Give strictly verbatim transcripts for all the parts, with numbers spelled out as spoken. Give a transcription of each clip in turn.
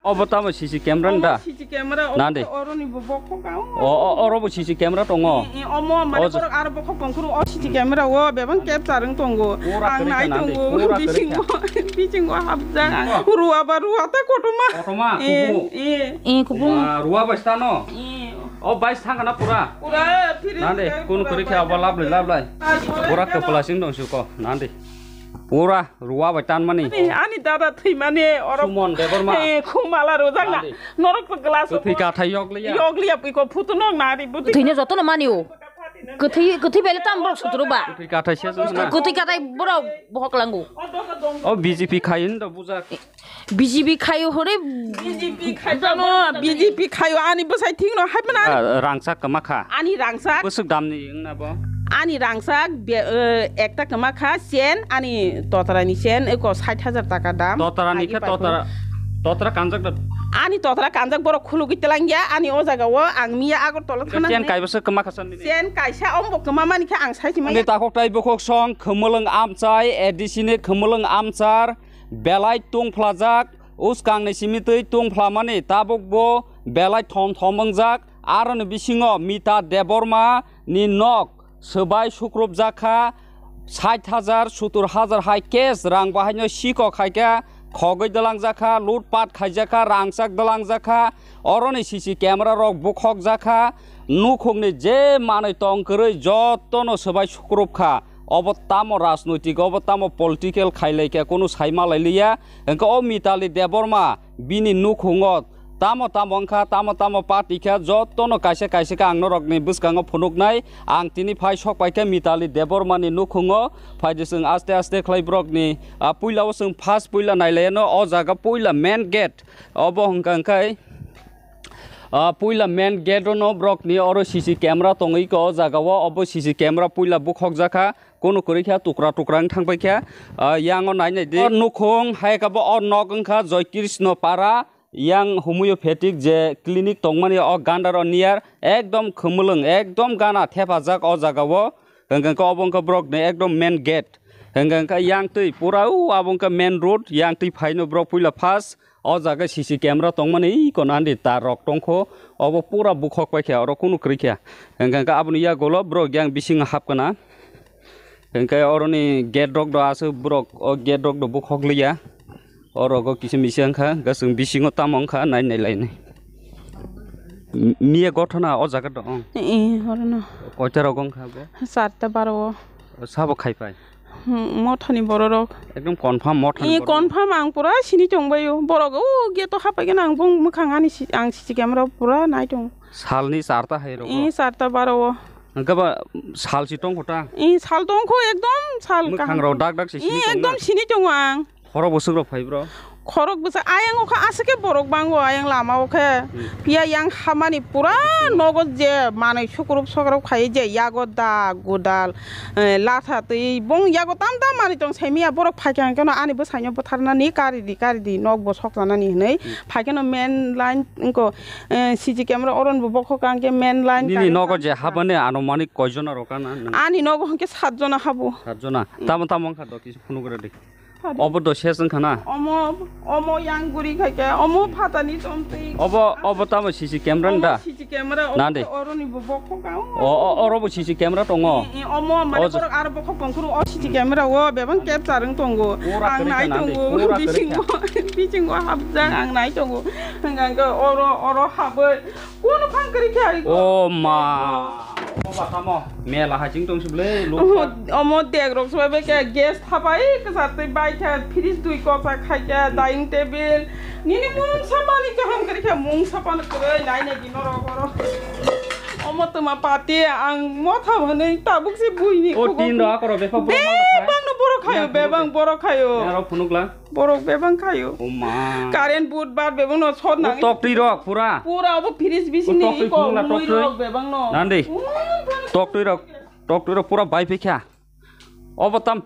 Obo tamo C C camera ni da? C C camera, obo Nandi. Oro ni bo bokhok ang. O, o, oro bo C C camera tongo. Eh, eh, omo mane O borok aro bokhok tong khuru o C C camera o bebang capture wng tongo. Pura Ang kwrwi nai kha Nandi, tongo. pura kwrwi Bisingo, kha. bisingo hapjak ang. Rua ba rua ta kotoma. Kotoma, Eh, kubu. eh. Eh, kubu. Wah, rua bai stano. Eh. O bai sangana pura. Pura, pura, Nandi, pura, kunu pura, kwrwi kha pura, obo lablai, pura. lablai. Pura Pura kwplasing dong suko, Nandi. Pura rua bai tanmani. Ani, ani dada thwimani oro. Sumon Debbarma. Eh, khumala rojak na. Nadi. Norok to glass Kwthwi kathai yokliya. Yokliya piko phutu nok nari buti. Kwthwino jotono mani o. Kwthwi, kwthwi bele tam borok suturu ba. Kwthwi kathai se jong na. Kwthwi kathai borok bohok lango. O B J P khai hin do bujak. B J P khayo hore. B J P khai tamo, B J P khayo ani bwsai thik no hai mana. Ah, rangchak kwma kha. Ani rangchak. Bwswk damni wngna bo? Ani rangchak be-, eh, ekta kwma kha, chain, ani totra ni chain, eko sait hajar taka dam. Totra ni Agi khe pai totra, totra kanjak da. Ani totra kanjak borok khulugwi twlang ya, ani o jaga o ang miya Agartala thana Chain hinwi. Kaibwswk kwma kha sanni. Chain kaisa ombo kwma mani khe ang sai Ani simanya. Takhuk tai bukhuk song, Khumulwng Amchai, A D C ni Khumulwng Amchar, belai tungphlajak, uskangni simitwi tungphlamani tabukbo belai thom thom wngjak. Aroni bisingo Mita Debbarma ni nok swbai sukrupjak kha, sait hajar, sottur hajar hai cash rang bahaino sikok hai khe khogwi dwlangjak kha, lutpat khaijak kha, rangchak dwlangjak kha, oroni C C camera rok bukhokjak kha, nukhungni je manwi tong kwrwi jotono swbai sukrup kha. Obo tamo rajnoitik, obo tamo political khailai khe kunu sai malai liya. Hwnkhe o Mitali Debbarma bini nukhungo tamo tamo wngkha, tamo tamo party kha, jotono kaisa kaisa khe ang norokni bwskango phunuknai. Ang tini phai sok paikha Mitali Debbarmani nukhungo. Phaidi chwng aste aste khlai borokni, ah, puila o chwng first puila nailaiano o jaga puila main gate. Obo hwnkha hwnkhe, ah, puila main gate ono borokni oro C C camera tongwi kha o jaga o, obo C C camera puila bukhokjakha. Kunu kwrwi kha tukra tukra wng thang paikha. Ah, yang o nai nai di. O nukhung hai khe bo o nok wngkha Joy Krishna Para, yang homeopathic je clinic tongmani o Gandhara near, ekdom khumulwng, ekdom gana thepajak o jaga o. Hwnkhe obo wngkha borok ni ekdom main gate. Hwnkhe yang twi pura o abo wngkha main road, yang twi phaino borok puila first. O jaga C C camera tongmani iko nandi tar rok tongkho, obo pura bukhok paikha, oro kunu kwrwi kha. Hwnkhe aboni yagulo borok yang bisingo hapkana. Hwnkhe oroni gate rok do aswk borok o gate rok do bukhok liya. O rogo kisa misa wngkha, hwnkhe chwng bisingo tamo wngkha nai nai lainai. M-, miya gothona o jaga do ong. Ee, orono. Koita rogo wngkha bo? Charta baro o. Sabo khai pai? Hmm, mothani bororok. Ekdom confirm mothani Ee, bororok. Confirm ang pura sini tongbaio. Borok o gate o hapaikhe ang bung mwkhang ani si-, ang C C camera o pura nai tongo. Salni charta hai rogo? Ee, charta baro o. Hwnkhe ba sal si tongkho ta? Ee, sal tongkho ekdom sal kaham. Mwkhang rok dak dak si sini Ee, tongna? Ekdom sini tongo ang. Khorok bwswk rok phai bro? Khorok bwsa ayang o kha aswk khe borok bango ayang lama o khe. Hmm. Phiya yang hamani pura nogo je manwi sukrub sokrok phai je yago da gudal, eh, latha twi bong yago tam tam manwi tong sai miya borok phai khe ang khe ani bwsai no bwtharnani kari di kari di nok bo sokjanani hinwi Hmm. phai khe no main line wngko, eh, C C camera oron bo bokhok ang khe main line Nini kari nogo tang je kha. Habani anumanik koi jona rok kana nwng? Ani nogo hwnkhe sat jona habo. Sat jona. Hmm. Tamo tamo wngkha do kisa phunuk rw di. Obo do ses wngkha na? Omo, omo yang guri khaikhe, omo phatani tomtwi. Obo, obo tamo C C camera ni da? Omo C C camera, omo Nandi. Oroni bo bokhok ang. O, o, oro bo C C camera tongo? Eh, eh, omo mane O, borok aro bokhok tongkhuru o C C camera o bebang capture wng tongo. Pura Ang kwrwi nai kha Nandi, tongo, pura kwrwi kha. Bisingo, bisingo hapjak ang nai tongo. Hwnkha hwnkhe oro, oro habwi Kunu phang kwrwi khe ai. O ma. O ba tamo. Mela hai ching tong sibole, lo Omo, pa. Omo dek rok sbai bai khe gas thapai kwsa twi bai khe fridge dui kosa khai khe dining table. Nini mung samani kaham kwrwi khe mung sapan kwrwi nai nai di norok oro. Omo twma pati ang motha hwnwi tabuk se buini O kugo. Tin rok oro bepha borok Be mangkha. Bang no borok khayo, Ya, bebang borok. Borok khayo. Ya, rok phunukla. Borok bebang khayo. O ma. Current board bar bebang no sot O nang. Tok twi rok pura. Pura obo fridge bisini O tok twi iko phunukla tok mui twi. Rok bebang no. Nandi. O, Tok twi rok, tok twi rok pura bai phikha. Obo tam.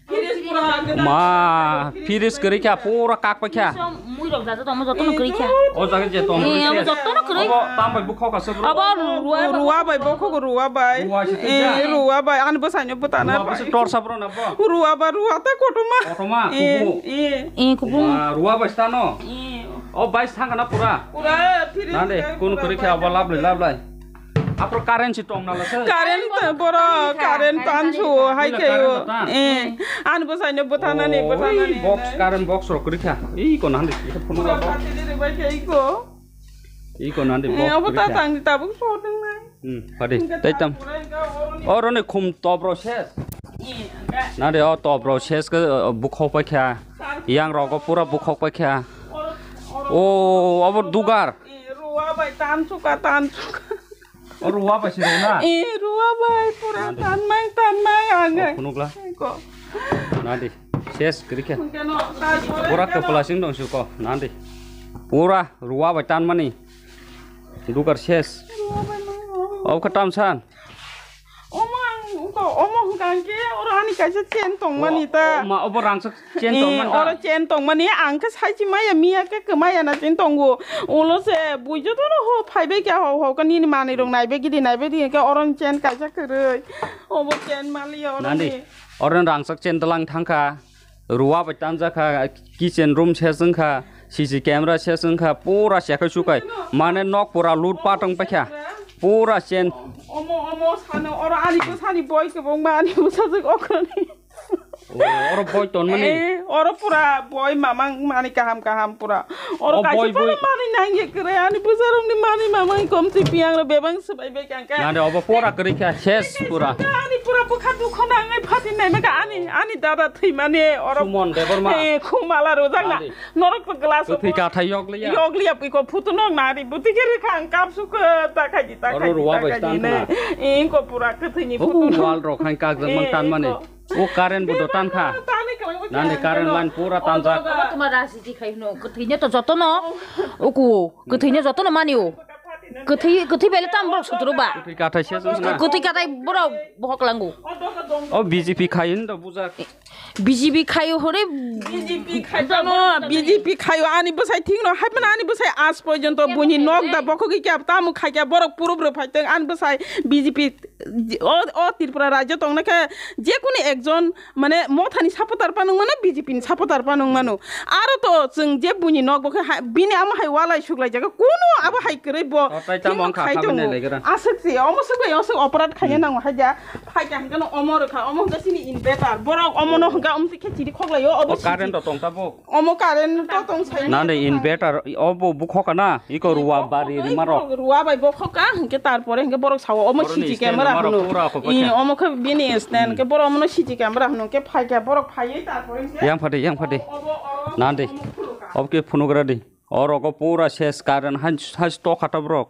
Fridge pura hangke Ma, fridge kwrwi kha pura kak pai kha. Mui rok jaja tongma jotono kwrwi kha. O jaga je tong. Eh, obo jotono kwrwi. Obo tam bai bukhok asa bro. Obo ruwa. Ruwa bai bokhok ruwa bai. Ruwa se Eh, twi ja. Ruwa bai. Ani bwsai no bwtana Ruwa bai. Bwsai tor sabro na bo. Ruwa ba ruwa ta kotoma. Kotoma, Eh, kubu. Eh. Eh, kubu. Wa, ruwa bai stano. Eh. O bai sangana pura. Pura fridge Nande, khe kun pura kuri bai khe abo lablai, lablai. Apro current si tong nala se. Current ta boro, current tan su hai Wala khe current o. ta. Eh, an bwsai no bwthanani, Oi, bwthanani. box, current box rok kuri kha. Iko nande, iko phone Pura la box. pati de bai khe iko. Iko nande Eh, box abo kuri ta kha. tang di tabuk so ding nai. Hmm, padi. Hingke Tai tam. tabuk pura hingke oro ni Oro ni khum top rok ses. Eh, hingke. Nande o top rok ses ke, uh, bukhok pai kha. Yang rogo pura bukhok pai kha. O, abo dugar. Eh, ruwa bai tan suka, tan suka. O ruwa bai si rona. Eh, ruwa bai pura Nandi. tan mai, tan mai ang. O, phunukla. Ko. Nandi. Ses kiri khe. Hingke no, tai pore Pura hingke no. kepala sing dong suko. Nandi. Pura ruwa bai tan mani. Dugar ses. Ruwa bai mai, ruwa bai. O khe tam san. Omo ang ko, omo hwnkha hwnkhe oro ani kaisa chain tongmani O, ta. o, ma, obo rangchak chain Eh, tongmani ta. oro chain tongmani ang khe saichi maya miya khe kwmaya na chain tongo. Ulo se bui joto no ho phaibai khe ho ho khe nini manwi rok naibe gidi naibe di khe oro chain kaisa kwrwi. Obo chain maliya oro Nandi, ni. oro rangchak chain dalang thangkha. Ruwa bai tanjak kha, kitchen room ses wng kha, C C camera ses wng kha, pura sekhai sukhai. Mane nok pura lut pat wng paikha. Pura chen. Omo, omo sano, oro ani bwsani boi kwbangma, ani bwsajwk okrani. O, oro boi tonmani? Eh, oro pura boi mamang mani kaham kaham pura. Oro O kaisa boi, pura boi. mani nangye kwrwi, ani bwsarokni mani mamang komtwi piyang rok bebang swbai bai kangkha. Nade obo pura kwrwi kha, ses pura. Ani pura bwkha dukho nangai phati nai maka ani, ani dada thwimani oro. Sumon Debbarma. Eh, khumala rojak na. Nadi. Norok to glass Kwthwi kathai yok liya. Yok liya piko phutu nok nari buti khe rikha ang kap sukha ta khaji ta Oro khaji ruwa ta bai khaji stand ne. na. Inko pura kwthwi ni Oh, phutu nok. wall rok hai kak jang mang Eh, tan mani. inko. O current bo do tan kha. Tani kwlai bo Nani khe current ano. line pura tan jak. Obo tuma rajniti khai hwno, kwthwino to jotono uku, kwthwino jotono mani o. Kwthwi, kwthwi bele tam borok sutro ba. Kwthwi kathai se jong na. Kwthwi kathai borok bohok lango. O B J P khai hin do bujak. B J P khai hore. B J P khai tamo, B J P khai ani bwsai thik no hai mano ani bwsai aaj porjonto buini nok da bokhok kya tamo khai kya borok puro bwrwi phai tong ani bwsai B J P o, o Tripura rajyo tongna khe je kunu ekjon mane Mothani supporter pa nung mano, B J P ni supporter pa nung mano. Aro to chwng je buini nok bo khe ha-, bini amo hai walai suklai jaga kunu abo hai kwrwi bo O, tai tamo thikno wngkha khai kha tongo. bini legra. Aswk se, omo swk bai omo swk operate khaina Hmm. nango hai ja. Phai kha hwnkhe no omo rwkha, omo hwnkhe chini inverter. Borok omo no hwnkhe omo se khe chiri khoklaio, obo O current siji. to tong tabuk. Omo current to tong sai. Nani inverter, obo bukhok kana? Iko ruwa bari rima rok. Ruwa bai bokhok ka, hwnkhe tarpore hwnkhe borok sao, omo Boroni C C stand camera amaro hwno. pura kho I, paikha. omo khe bini stand, Hmm. khe borok omono C C camera hwno, khe phaikha, borok phaiwi tarpore hwnkhe Yang phadi, yang phadi. obo, obo, Nandi. omo khuluka. Obo khe phunugra di. Orogo pura ses current hai, hai tokha ta borok.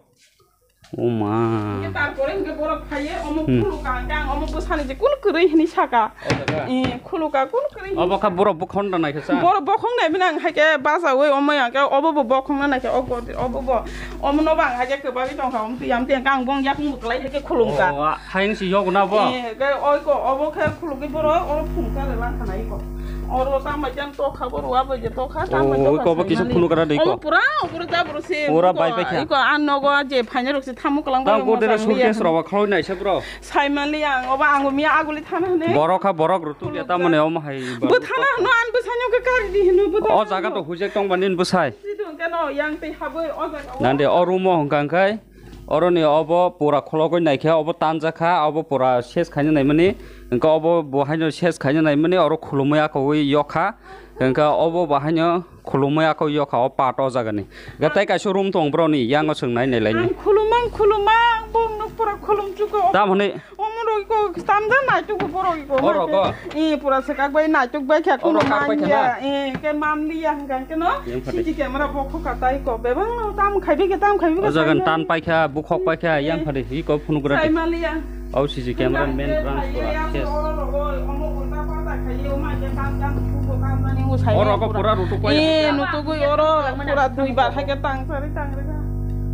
O ma. Hwnkhe tarpore hwnkhe borok phaiwi omo Hmm. khuluka, hwnkhe ang omo bwsani je kunu kwrwi hwnwi saka. O jaga. Eh, khuluka kunu kwrwi hwnwi Obo kha saka. borok bokhok da naikha sa. Borok bokhok nai bini ang hai khe bachaui omo yang khe obo bo bokhok na naikha o godi obo bo. Omo no bang hai khe kwbagwi tongkha omo twi yang twi ang bong yakung bo kwlai hai khe khulumkha. O, a, hayung si yok na bo. Eh, khe oi ko obo khe khulugwi borok oro phungkha re langkha nai ko. Oro tang bai jang tokha bo ruwa bai je tokha tang bai O, tokha oi ko bo sai kisa mani. phunukra dei ko. Omo pura, omo pura jabro se. Pura Oi ko, bai bai kha. oi ko, an nogo je phaina rok se thamu kwlang Tang bai ko dere mojang liya suitcase hwn. rok khaui nai se bro. Sai mali ang, oba ang miya aguli thana hwnwi. Borok kha borok rutuk ya ta mane omo hai. Bo thana hwno an bwsai no khe kari di hwno bo thana O jaga hwno. to hujek tong ba nin bwsai. Di dong khe no yang tei habwi o jaga o. Nande o room o hwnkha hwnkhe oroni obo pura khologwi naikhe obo tanjakha obo pura ses khaina naimani hwnkhe obo bo haino ses khaina naimani oro khulumui akoui yokha hwnkhe obo bo haino khulumui akoui yokha o part o jagani. Hwnkhe tei kaisa room tong boroni yango chwng nai nai laini. Ang khulumang khulumang bongno pura khulumchuko. Tamoni Omo rok iko tamjak naituk bo borok iko. Borok ko? Eh, pura swkak bai naituk bai kha Oro kunu kak bai kha manya. na? Eh, ke manliya hwnkha khe no. Yang phadi. C C camera bo khokha tai ko. Bebang no tam khaibi khe tam khaibi O khe jagan tam tan paikha, bukhok paikha, yang Eh. phadi, iko phunugra Sai di. maliya. Au C C camera Hwnkha main khe branch phaiya pura. yang Yes. oro rogo, omo ulta pata khaiya, omo khe tam tam thubo kam mani mo sai Oro ko pura. pura rutuk pai Eh, ya. nutugui oro pura dui bar hai khe tang sari tang rega.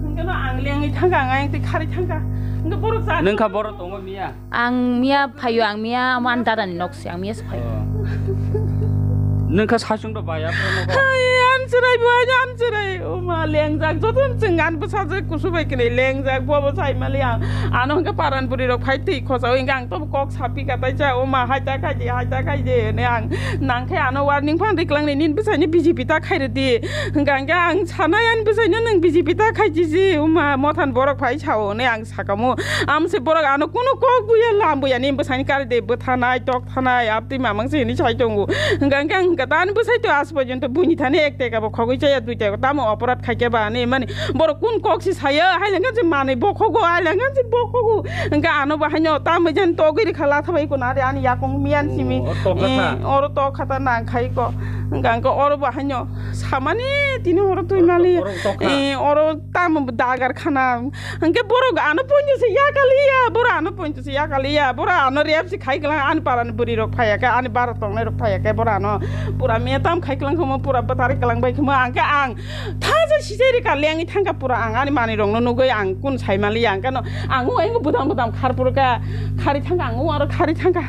Hwnkhe no ang lengwi thangkha, ang ayang twi khari thangkha. Hwnkhe borok sa Nung kha borok tongo miya? Ang miya phaio, ang miya amo ani dada ni nok se, ang miya se phaio. Oh. Nwng kha saichung do bai, aphuru nogo. Hai, an chwrai bo, hai, an chwrai. O ma, lengjak, joto chwng an bwsajwk kusu bai kwnwi lengjak, bo bo sai mali ang. Ano hwnkhe paran bwrwi rok phai twi khosa, o hwnkhe ang tobo kok sapi ka tai cha, o ma, hai ta khai di, hai ta khai di, hwnwi ang nang khe ano warning phan riklang ni, nini bwsai ni B J P ta khai rw di. Hwnkhe ang sanai ani bwsai no nwng B J P ta khai di si, o ma, mothan borok phai sao, hwnwi ang sakamo. Amse borok ano kunu kok buya lam buya ni bwsani kari de bwthanai, tok thanai, abtwi mamang se hini sai tongo. Hwnkha hwnkha hwnkha ta ani bwsai to aaj porjonto buini thani ek teka bo khogwi chaya, dui teka tamo oporad khaikhe ba ani mani borok kun kok si sayo, hai hwnkha se manwi bokhogo, hai hwnkha se bokhogo. Hwnkha ano bo haino tamo jan togwi rikha latha bai kono ari ani yakung miyan simi. Oh, oro tok kha ta? Eh, oro tok kha ta nang khai ko. Hwnkha hwnkha oro bo haino samani tini oro twi mali. Oro tok kha? Eh, oro tamo dagar khana. Hwnkhe borok ano pointo se yakaliya, borok ano pointo se yakaliya, borok ano rep se khai kwlang, ani parani bwrwi rok phaiya khe, ani bara tongnai rok phaiya khe, borok ano pura metam khai kwlang khomo, pura bwtharwi kwlang bai khomo, ang khe ang thaja sijai rika lengwi thangkha pura, ang ani manwi rokno nugwi ang kun sai maliya, ang khe no ang o engko bwdam bwdam khar phuru kha, khari thangkha, ang o aro khari thangkha,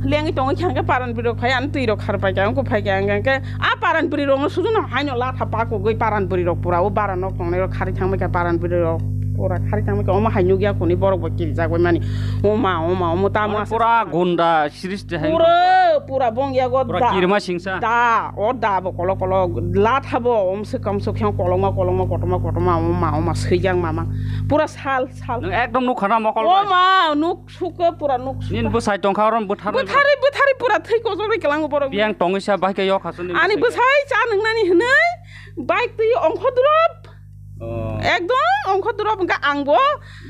lengwi tongwi khe ang khe parani bwrwi rok phai, ani twi rok khar pai kha, ang khe phai kha, ang khe a parani bwrwi rokno sujuno haino latha pakugwi parani bwrwi rok pura o bara nok tongnai rok khari thangbai kha parani bwrwi rok. Pura khari tangma khe omo hai nukya kuni borok bo kirijak bai mani. Oma, oma, omo tamo Mane asa pura gunda srishti hai. Pura, pura bongya go Pura da. Kirima singsa. Da, o da bo kolo kolo latha bo om se kam so khyang koloma koloma kotoma kotoma oma oma swijak mama. Pura sal sal. Nwng ekdom nukha na mokol bai. Oma nuk suka pura nuk suka. Nin bwsai tongkha orom bwthar. Bwthari bwthari pura thwi kojok ri kelang borok. Biyang tongwi sa bai khe yok hasun ni Ani bwsai khe. Bwsai cha nungnani hwnwi bike twi ongkho drop. Oh. Ekdom ongkho drop hwnkha ang bo.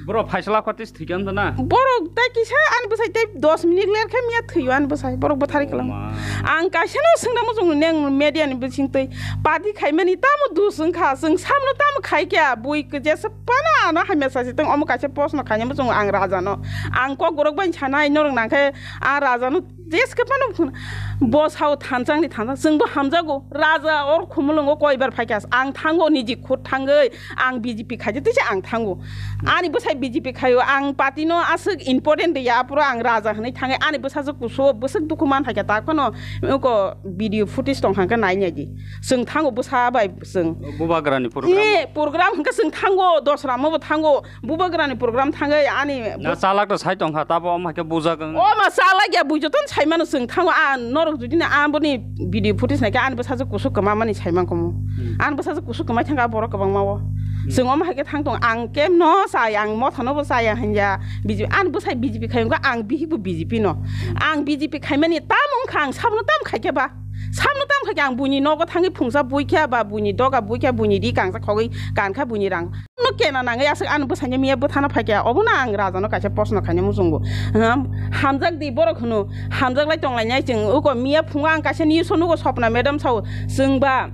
Borok phaisla kho tis thwikha wngkha na? Borok tai kisa ani bwsai tai dos minute ler khe miya thwiyo ani bwsai. Borok bwthari Oh, kwlang. Ma. Ang kaisa no swngna muchung neng media ni bising twi. Party khaimani tamo dus wngkha. Chwng samno tamo khai kya. Bui khe jesa pano ano hamya sasi tong omo kaisa post no khaina muchung ang raja no. Ang kok borok bai sanai norok nang khe a raja no Jeske pano phun-, bo sao thanchang ni thanchang, chwngbo hamjago, raja or khumulwngo koibar phaikha, ang thango niji khut thangwi, ang B J P khaidi tisa ang thango. Ani bwsai B J P khaio, ang party no aswk important ya, aphuru ang raja hwnwi thangwi, ani bwsajwk kusu, bwswk dukhu man phaikha, tak phano oko video footage tong hangkhe nai nai di. Chwng thango bwsa bai chwng. Bubagrani program. Eh, program hwnkhe chwng thango, dosra mo bo thango, Bubagrani program thangwi ani Na chalak to sai tongkha, tabo omo hai khe bujak wng. O ma chalak ya, bui joton sai mano chwng thango, a norok jodi na aboni video footage naikhe ani bwsajwk kusuk kwma mani sai mankhomo. Hmm. Ani bwsajwk kusuk kwmai thangkha borok kwbangma o. Hmm. Chwng omo hai khe thang tong, ang kemno chaya, ang mothano bo chaya hanya. B J P, ani bwsai B J P khai wngkha, ang bihikbo B J P no. Hmm. Ang B J P khaimani tamo wngkha, ang sabno tamo khaikhe ba. Sabno tamo khaikhe ang buini nogo thangwi phungsa buikha ba buini doga buikha, buini ri kangsa khogwi kankha buini rang. No kena nangwi aswk ani bwsaino miya bwthana phaikha, obono ang rajano kaisa proshno khaina muchungo. Hwm, hamjak di borok hwno, hamjak lai tonglainai chwng. Uko miya phungo ang kaisa news o nugo Swapna madam sao, chwng ba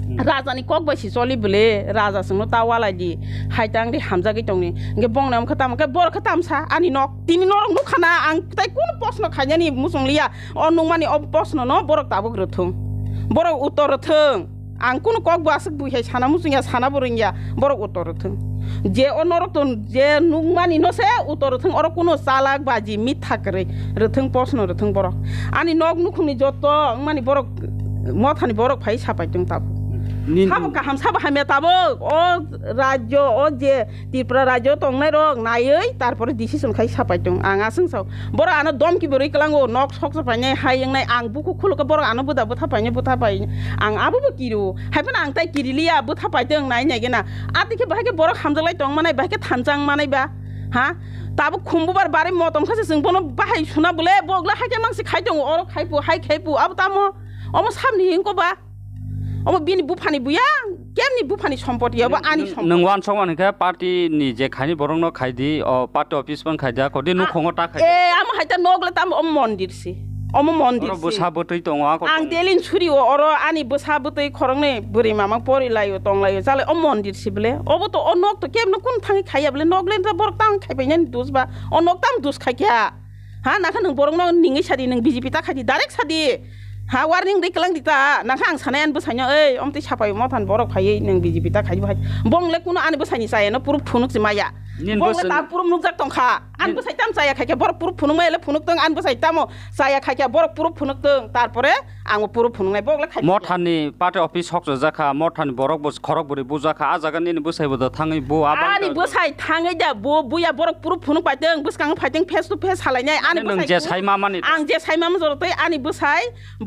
rajani kok bai si choli bwle, raja chwngno ta walai di, hai tang di hamjagwi tongni. Hwnkhe bongni omo khe tamo khe borok khe tamsa ani nok, tini norok nukha na ang tai kunu proshno khainani muchung liya, o nukmani o proshno no borok tabuk rwthwng, borok uttor rwthwng. Ang kunu kok bo aswk bui hai sana muchung ya, sana bo rwng ya, borok uttor rwthwng. Je o norok to je nukmani no se uttor rwthwng, oro kunu chalak baji mitha kwrwi rwthwng, proshno rwthwng borok. Ani nok nukhungni joto wngmani borok mothani borok phai sapai tong tabuk. Nin- Sabo kaham, sabo hamya tabuk. O rajyo, o je Tripura rajyo tongnai rok naiwi tarpore decision khai sapai tong. Ang aswng sao. Borok ano domki bo rwi kwlango, nok sok sapainai, hai wngnai, ang bukhuk khulukhe borok ano bwda bwtha painai, bwtha pai. Ang abo bo kirio. Haiphano ang tai kiriliya, bwtha paitong nai nai gena. Ati khe bahai khe borok hamjaklai tong manai, bahai khe thanchang manai ba. Ha? Tabuk khumbubar bari motom khe se chwng bono bahai suna bole, bogla hai khe mangsi khai tongo, oro khai pu, hai khai pu, abo tamo? Omo sabni hingko ba? Omo bini buphani buya, kemni buphani sompoti, obo ani sompoti. Nwng wansok mani khe party ni je khaini borok no khai di, o party office phan khai di, ako di nukhungo ta khai di. Eh, amo hai ta nok le tamo omo mondir si. Omo mondir si. Oro bwsa bwtwi tongo, ako Ang tong- delin suri o, oro ani bwsa bwtwi khoroknwi bwrwi mama pori lai o, tong lai o, chalai o mondir si bole. Obo to o nok to kemno kun thangwi khaiya bole, nok le borok tang khai painani dus ba. O nok tam dus khai kya? Ha, nakha nwng borokno ningwi sadi, nwng B J P ta khaidi, direct sadi. Ha, warning ri kwlang di ta. Nang kha ang sanai ani bwsaino, ei, omtwi sapai mothan borok phaiwi nang B J P ta khai bo hai. Bong le kuno ani bwsaini chaya no proof phunuk si maya. Nin bwsai- Bong le ta proof nukjak tong kha. Ani Nin- bwsai tam chaya khai khe borok proof phunuk maya le phunuk tong, ani bwsai tamo chaya khai khe borok proof phunuk tong. Tarpore ang proof phunuk nai bok le khai. Mothani party office hok jajak kha, mothani borok bo khorok bwrwi bujak kha, a jaga nini bwsai bo da thangwi bo abo Ani bwsai thangwi da bo buya borok proof phunuk paiteng, bwskang phaiteng face to face halai nai. Ani Ani nwng bwsai je phunuk- sai ma mani ta. Ang je sai ma mani joro tei ani bwsai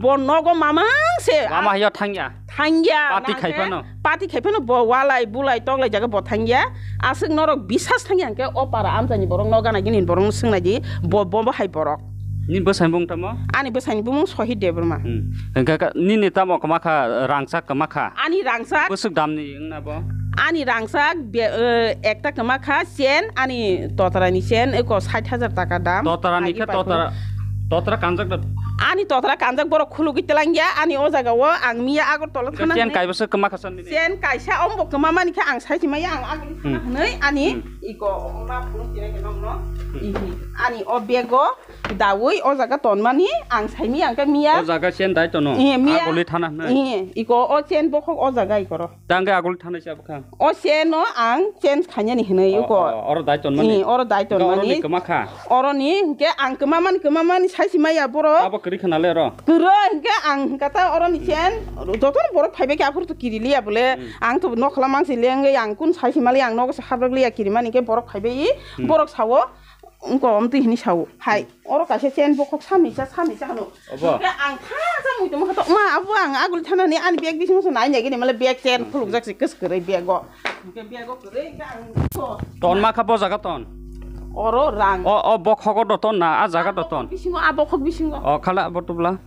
Bo nogo mamang se. Mama hiyo thangya. Thangya. Pati khai phano. Pati khai phano bo walai bulai toklai jaga bo thangya. Aswk norok bisas thangya hwnkhe o para amchaini borok noga nai gini borok no swngnai di bo bo bo hai borok. Ni bwsai bung tamo? Ani bwsai ni bumung Sohit Debbarma. Hmm. Hwnkhe ka- nini tamo kwma kha rangchak kwma kha? Ani rangchak. Bwswk dam ni wngna bo? Ani rangchak be- eh, ekta kwma kha chain ani totra ni chain eko sait hajar taka dam. Totra ni Agi khe pai phano. Totra Totra kanjak da. Ani totra kanjak borok khulugwi twlangya ani o jaga o ang miya Agartala thana Chen hwnwi. Kaibasa kwma khasan nini. Chen kaisa ombo kwma mani khe ang sai simaya ang aguli thana Hmm. Hwnwi ani Hmm. Iko ma phunuk tinai khe nokno Hmm. Ihi ani o bego dawi o jaga tonmani ang sai miya ang khe miya. O jaga chen dai tono. Ihi miya. Aguli thana hwnwi. Ihi iko o chen bokhok o jaga ikoro. Tangke aguli thana siya bwkha. O se no ang change khainani hinwi O, uko. O, oro dai ton mani. Oro dai ton mani. Oro ni kwma kha. Oro ni hwnkhe ang kwma mani, kwma mani sai si maya boro. Abo kwrwi khna le oro. Kwrwi hwnkhe ang hwnkha ta oro ni chen joto no borok phaibai khe aphuru to kiri liya bole. Hmm. Ang to nokhla mang si lengwi ang kun sai si mali ang nogo se habrak liya kiri mani khe borok phaibai Hmm. borok sao. Wngkha omtwi hini sao. Hai, oro kaisa chain bokhok samisa, samisa hano. Obo. Hwnkhe ang tha sa mui tongma khato, ma, abo ang aguli thanani ani bag bisingo se nai nai gini male bag chain khulukjak se kwswk kwrwi bag o. Hwnkhe bag o kwrwi hwnkhe ang to. Ton ma kha bo jaga ton. Oro rang. O, o bokhok o do ton na, a jaga do ton. Bisingo, a bokhok bisingo. O khala abo tubla.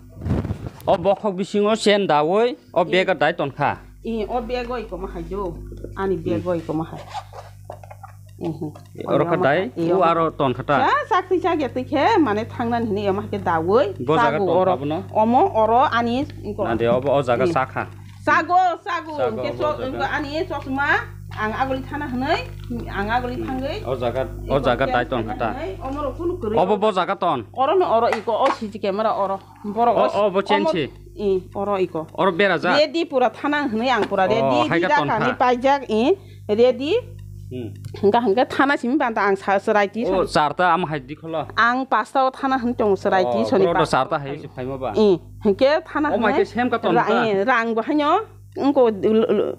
O bokhok bisingo chain dawi, o bag a dai ton kha. I, o bag o iko ma hai do. Ani bag o iko ma hai. Mhm. Oro kha dai, Iyo, u oro aro ton kha ta. Sa, sakti chak ya twi khe, mane thangnan hini yama ke dawi. Bo jaga Sagu ton oro. Kha bono? Omo oro ani ingko. Nande obo o jaga Iyo. Sakha. Sago, sago, Sago, ke obo so, jaga. Ingko ani e chosma, ang aguli thana hwnwi, ang aguli Hmm. Thangwi. O jaga, o Ingko jaga ke dai ton thana kha ta. Hwnwi, omo ro kunu kwrwi Obo oro. Bo jaga ton. Oro no oro iko, o C C camera oro. Borok O, o, o, bo chen omo si. I, oro iko. Oro bera ja. Ready pura thana hwnwi ang pura O, ready, hai ka rida ton kha. Kani paijak, i, ready. Hmm. Hwnkha hwnkhe thana simi banta ang sa, swrai ti O, soni. Charta am hai di kholo. Ang pasta o thana hwn tong swrai ti O, soni oro do pasta. Charta hai si phaima ba. I, hwnkhe thana O, mai hwnwi ke sem ka ton ra-, ka. I, rang bo haino, wngko, l-, l-,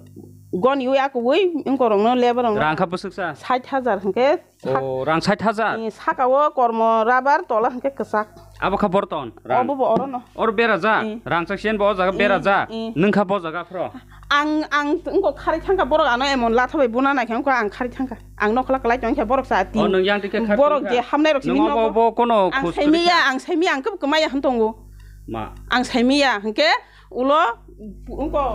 goni ui ako ui, wngko rokno lebar rokno. Rang kha bwswk sa? Sait hajar hwnkhe Sak- O, rang sait hajar? Ni saka o kormo rabar, tola hwnkhe kwchak. Abo kha borton, rang? Obo bo orono. Or bera ja? Eh. Rang sak siyan bo o jaga bera Eh, ja? Eh. Nwng kha bo jaga phro? Ang, ang wngko khari thangkha borok ano emon latha bai buna naikha wngkha ang khari thangkha. Ang nokla kwlai tongkha borok sa tin. O, nwng yang tikhe khari Borok thangkha? Je hamnai rok sini Nwng nogo. Obo bo kono Ang khus saimiya, kwrwikha? Ang saimiya, ang khe kwmaya hwn tongo. Ma? Ang saimiya, hwnkhe Ulo, wngko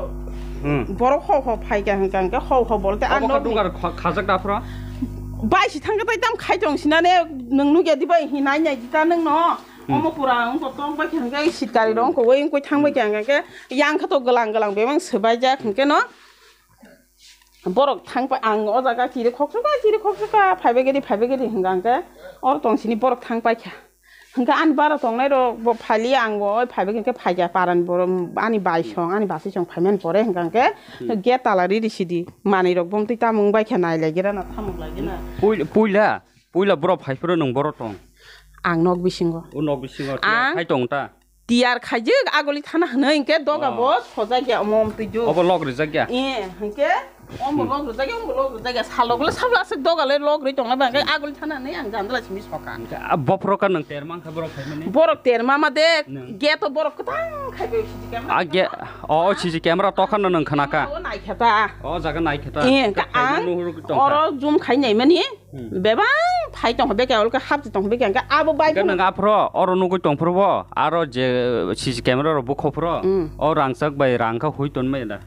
Hmm. Borok hok hok phaikha hwnkha hwnkhe hok hok bolte ang Obo kha nokni dugar kha-, khajak da phro? Bai si thangkhe tai tam khai tong sinane nwng nukya diba hinai nai dita nwngno. Hmm. Omo pura wngko tong bai khe hwnkhe sitkari rok wngko wngko thang bai khe hwnkhe yang khe to glang glang bebang swbaijak hwnkhe no. Borok thang pa ang o jaga kiri khoksuka, kiri khoksuka, phaibai gedi, phaibai gedi hwnkha hwnkhe oro tong sini borok thang paikha. Hwnkhe ani bara tongnai rok bo phali ang bo oi phaibai hwnkhe phaikha paran borok ani bai song, ani basi song phaimani pore hwnkha hwnkhe Hmm. gate tala riri sidi manwi rok bomtwi tamung baikha nai laigira na thamuk laigira. Pui-, puila, puila borok phaiphuru nwng borok tong. Ang nok bisingo. O nok bisingo Ang phai tong ta. Tiyar khaijak aguli thana hwnwi hwnkhe doga Oh. Bo sojak ya omo omtwi do. Obo log rijak ya? Eh, hwnkhe omo Hmm. Log rijak ya, omo log rijak ya. Salok le sabla aswk doga le log ri tongna ba hwnkhe aguli thana hwnwi ang jandala simi soka. Hwnkhe a bophro ka nwng ter man kha borok phaimani? Borok ter mama de Nwng. Gate o borok kwtang khai bai sidi camera. A ge-, o C C camera tokha no nwng khna ka? O nai kha ta. O jaga nai kha ta. Eh, Ka ang phai nuhur tong kha. Oro zoom khai nai mani. Hmm. Bebang phai tong beke olka hap tong beke hwnkhe abo bai Hwnkhe phano. Nwng aphro oro nugui tong phuru bo aro je C C camera rok bukho phuru Hmm. O rangchak bai rang kha hui ton mai da.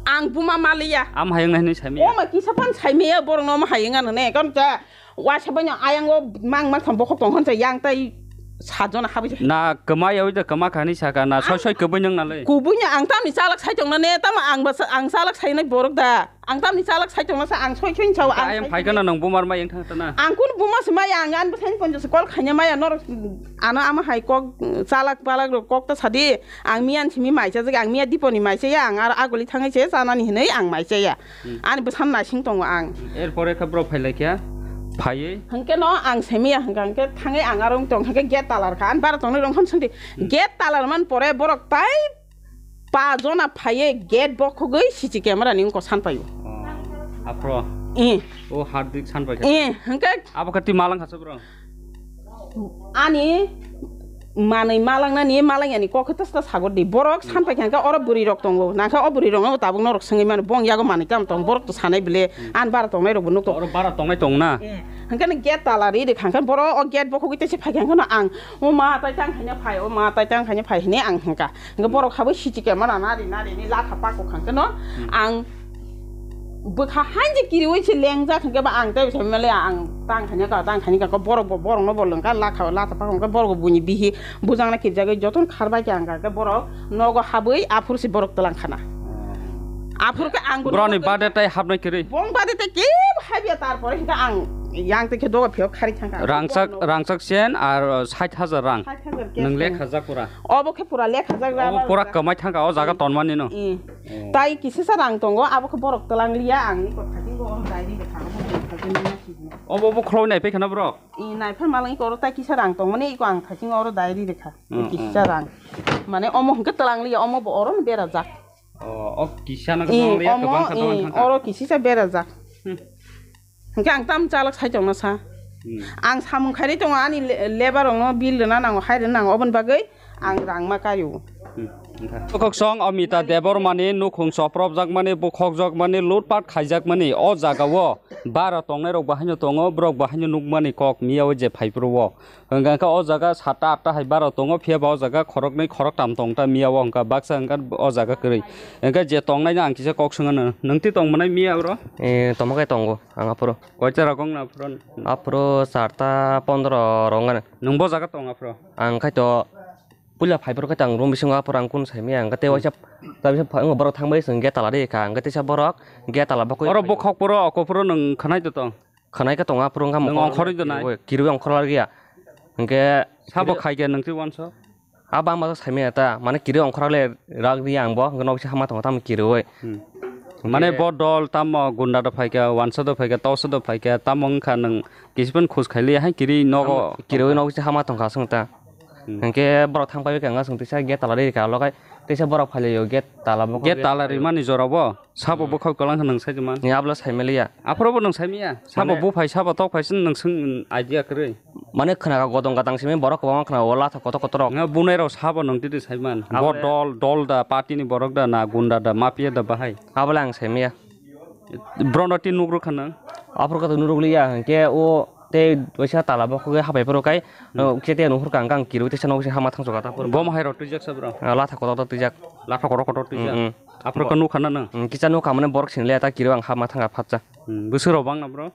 Ang buma maliya. Am hayung nai hinui saimiya. O ma kisa pan saimiya borok no ma hayung ano ne kon ta. Wa sa bai no ayang o mang mang thang bokhok tong hon sa yang tai Saat jona habwi. Na kwmai yawi da kwma khani saka na soi soi kwbui nang nalai. Kubui no ang tamni chalak sai tongna ne, tamo ang ba sa-, ang chalak sai nai borok da. Ang tamni chalak sai tongna sa ang soi soi sao ang. Ayang sai phaikana nang bumar ma yang thang tana. Ang kun buma se maya ang an bwsai ponjo se kol khanya maya norok ano ama hai kok chalak palak rok kok ta sadi. Ang miyan simi maisa jagi ang miya diponi maisa ya ang ar aguli thangai se chanani hinui ang maisa ya. Hmm. Ani bwsan naising tongo ang. Erpore khe borok phailaikha, phaiwi. Hwnkhe no ang semiya hwnkha hwnkhe thangwi ang aro wng tong hwnkhe gate talar kha. Ani bara tongnai rong khan swngdi. Hmm. Gate talar man pore borok tai pa jona phaiwi gate bokhogwi C C camera ni wngkha san paio. Oh, aphro. Eh. O hardik san paikha. Eh, hwnkhe. Abo khe twi malang kha se bro. Ani manwi malangnani malangyani kok khe testa sagor di. Borok san paikha hwnkhe oro bwrwi rok tongo. Nangkhe o bwrwi rokno tabuk norok swngwi mano bong yago manwi tamo tong. Borok to sanai bile an bara tongnai rokbo nukto. Oro bara tongnai tong na? Eh, hwnkhe no gate tala ri rikha hwnkhe borok o gate bokhogwi tesa phaikha hwnkhe no ang o ma tai tang khaina phai, o ma tai tang khaina phai hinwi ang hwnkha. Hwnkhe borok habo C C camera nari nari ni latha pakok hwnkhe no ang bwkha hainje kiriwi se lengjak hwnkhe ba ang tei bisa mele ang tang khaina ka tang khaina ka borok bo borok no bo lengkha latha latha pakok hwnkhe borok bo buini bihi bujang na kirjagwi jotono kharbai khe ang kha borok nogo habwi aphuru se borok twlang khana. Aphuru khe ang bo broni bade tai habnai kiri. Bong bade tai kebo habya tarpore hwnkhe ang yang te khe doga phiyok khari thangkha. Rangchak, rangchak sen ar sait hajar rang. Sait hajar cash. Nwng lekha jak pura. Obo khe pura lekha jak. Obo pura kwmai thangkha o jaga tonmani no. Eh. Oh. Tai kisisa rang tongo, abo khe borok twlang liya, ang ni kok thaisingo oro diary rikha, obo khe thaisingo nai sidi. Obo bo khuloi nai phai khana borok? I nai phai malang iko oro tai kisa rang tongmani, iko ang thaisingo oro diary rikha. Mm, mm. Kisa rang. Mane omo hwnkhe twlang liya, omo bo oro ni berajak. Oh, o kisa na. I, kwbang liya, omo, kwbang kha i, dogan thangkha. Oro kisisa berajak. Hmm. Hwnkhe ang tam chalak sai tongna sa. Hmm. Ang samung khairi tongo ani le-, labour rokno bill rwna nango, hai rwna nango, oboni bagwi ang rang ma kario. Hmm, wngkha. Bokhok song Amita Debbarmani nukhung chopropjakmani, bukhokjakmani, lutpat khaijakmani o jagao bara tongnairok bahaino tongo, borok bahaino nukmani kok miyao je phaiphuru o. Hwnkha khe o jaga satta atta hai bara tongo, phiya ba o jaga khoroknwi khoroktam tong ta miya o hwnkha baksa hwnkha o jaga kwrwi. Hwnkha je tongnai no ang kisa kok swngano, nwng twi tong mwnai miya oro? Eh, tongma khe tongo ang aphuru. Koita rok wngna aphuru? Aphuru charta pondro rok wngano. Nwng bo jaga tong aphuru? Ang khai to puila phai phuru khai to ang room bisingo aphuru ang kun sai miya, hwnkha tei waisa ta bisa borok thang bai chwng gate tala ri kha, hwnkha teisa borok gate tala bokoi. Oro bokhok phuru, oko phuru nwng khwnai to tong? Khwnai khe tongo, aphuru wngkha. Nwng ongkhorwi tongnai? Kirwi ongkhorlak ya. Hwnkhe sabo khai khe nwng twi uanso? A bangma sai manya ta, mane kirwi ongkhorlak le rak di ang bo, hwnkhe nok se hama tongo tamo kirwi. Hmm. Mane bo dol tamo gunda do phaikha, uansa do phaikha, tosa do phaikha, tamo wngkha nwng kisipan khus khaili hai kirwi nogo. Kirwi nok se hama tongkha aswk ta. Hmm. Hwnkhe borok thang pai kha, wngkha chwng teisa gate tala ri kha, logai teisa borok phailaio gate tala bo. Gate tala rimani jora bo? Sabo bwkhao kwlang khe nwng sai man. Ni abla sai maliya. Aphuru bo nwng sai miya. Sabo buphai sabo tok phai sin nwng swng idea kwrwi. Mane khna ka godong gadang simi borok kwbangma khna o latha kotor kotor rok. Nga bunai rok sabo nwng titi sai man. Bo dol, dol da party ni borok da na gunda da mafia da bahai. Abla ang sai miya. Bro no tin nuk rwkha nwng. Aphuru ka nuk rwliya hwnkhe o tei waisa tala bo khogwi hapai phuru kai. Kete nuhur ka ang kirwi teisa nok se hama thangsoka ta phuru. Bo mahai rok twijak sa bro. Latha kotor kotor twijak. Latha kotor kotor twijak. Aphuru ka nukha na nwng? Hmm, kisa nukha mane borok sinle ta kiro ang hapma thangkha phatsa. Hmm, bwswk rok bangna bro?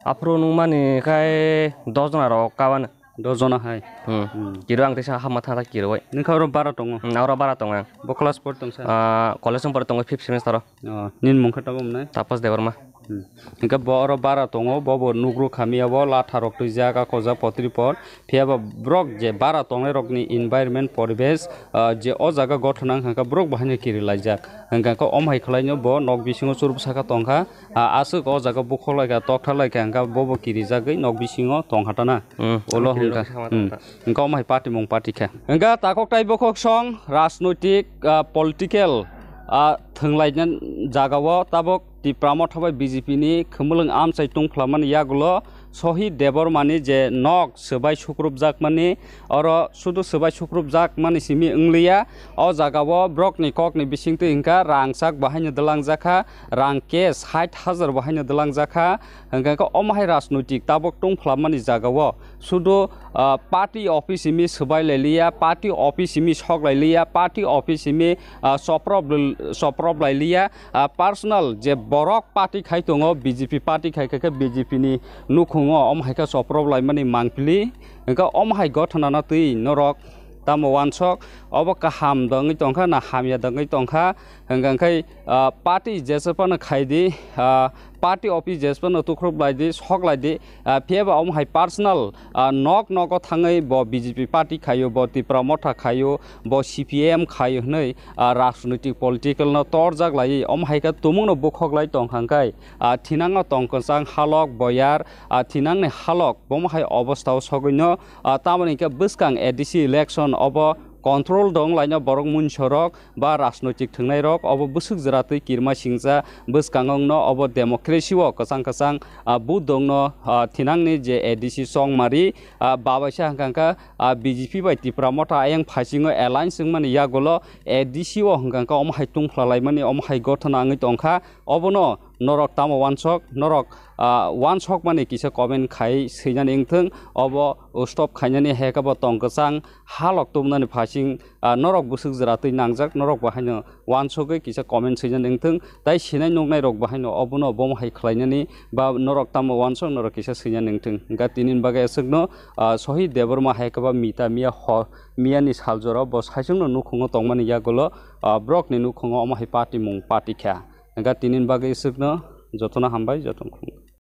Aphuru nukmani khai dos jona rok kabana. Dos jona hai. Hmm. Hmm. Kiro ang teisa hapma thangkha kiroi. Nokha oro bara tongo? Hmm, oro bara tongo ang. Bo class por tongsa? Ah, college ong pore tongo fifth semester o. Oh, nini mung khe tamo mwnai? Tapas Debbarma. Hmm. Hingke bo oro bara tongo, bo bo nugruk hamya bo latha rok twijak, a koja potri por. Phiya ba borok je bara tongnai rokni environment, poribesh, ah, je o jaga gothona wngkha khe borok bo haino kiri laijak. Hingka khe om hai khwlaino bo nok bisingo churubsa khe tongkha. Ah, aswk o jaga bukhuk laikha, tokthar laikha, hingka bo bo kirijagwi nok bisingo tongkha tana. Hmm, ulo kiri hingka. Rok sama tongkha. Hingka om hai party mung party khe. Hingka takhok tai bokhok song rajnoitik, ah, political, ah, thwnglaina jagao tabok Tipra Motha bai B J P ni khumulwng amchai tungphlamani yagulo Sohi Debbarmani je nok swbai sukrupjakmani, oro sudu swbai sukrupjakmani simi wngliya. O jagao borokni kokni bisingtwi hingka rangchak bo haino dwlangjakha, rang cash sait hajar bo haino dwlangjakha, hingka khe omo hai rajnoitik tabok tungphlamani jagao sudu, ah, party office simi swbai lailiya, party office simi sok lailiya, party office simi, ah, soprop, soprop Chop lai liya, ah, personal je borok party khai tongo, B J P party khai khe B J P ni nukhungo omo hai khe chop rok lai mani mangpili. Hwnkhe omo hai gothona no twi norok tamo wansok, obo kaham dongwi tongkha na hamya dongwi tongkha, hwnkhe, ah, party jesa phano khai di, ah, party office jesa phano tukhrup lai di, sok lai di, ah, phiya ba omo hai personal, ah, nok nogo thangwi bo B J P party khaio, bo Tipra Motha khaio, bo C P I M khaio hwnwi, ah, rajnoitik political no torjak lai omo hai khe tumung no bukhok lai tongkha hwnkhe, ah, thinang no tong kwchang halok boyar, ah, thinang ni halok bomo hai obostha o sogwi no, ah, tamoni hwnkhe bwskang A D C election obo control dong laino borok munsorok ba rajnoitik thwngnairok obo bwswk jwra twi kirma singcha bwskango wngno obo democracy o kwchang kwchang, ah, vote dongno, ah, thinangni je A D C chongmari, ah, babaisa hwnkha hwnkha, ah, B J P bai Tipra Motha ayang phaisingo alliance wngmani yagulo A D C o hwnkha hwnkha omo hai tungphla laimani omo hai gothona wngwi tongkha. Obono norok tamo wansok, norok, ah, wansok mani kisa comment khai swinani wngthwng, obo stop khainani hai khe bo tong kwchang halok tubunani phasing, ah, norok bwswk jwra twi nangjak, norok bo haino wansogwi kisa comment swinani wngthwng, tai sinai nuknai rok bo haino obono bomo hai khlainani ba norok tamo wansok norok kisa swinani wngthwng. Hwnkha tini bagwi aswkno, ah, Sohit Debbarma hai khe ba mita miya ho, miyani saljoro bo saichungno nukhungo tongmani yagulo, ah, borokni nukhungo omo hai party mung party kha. Hwnkha tini bagwi aswkno jotono hambai, jotono khulumkha.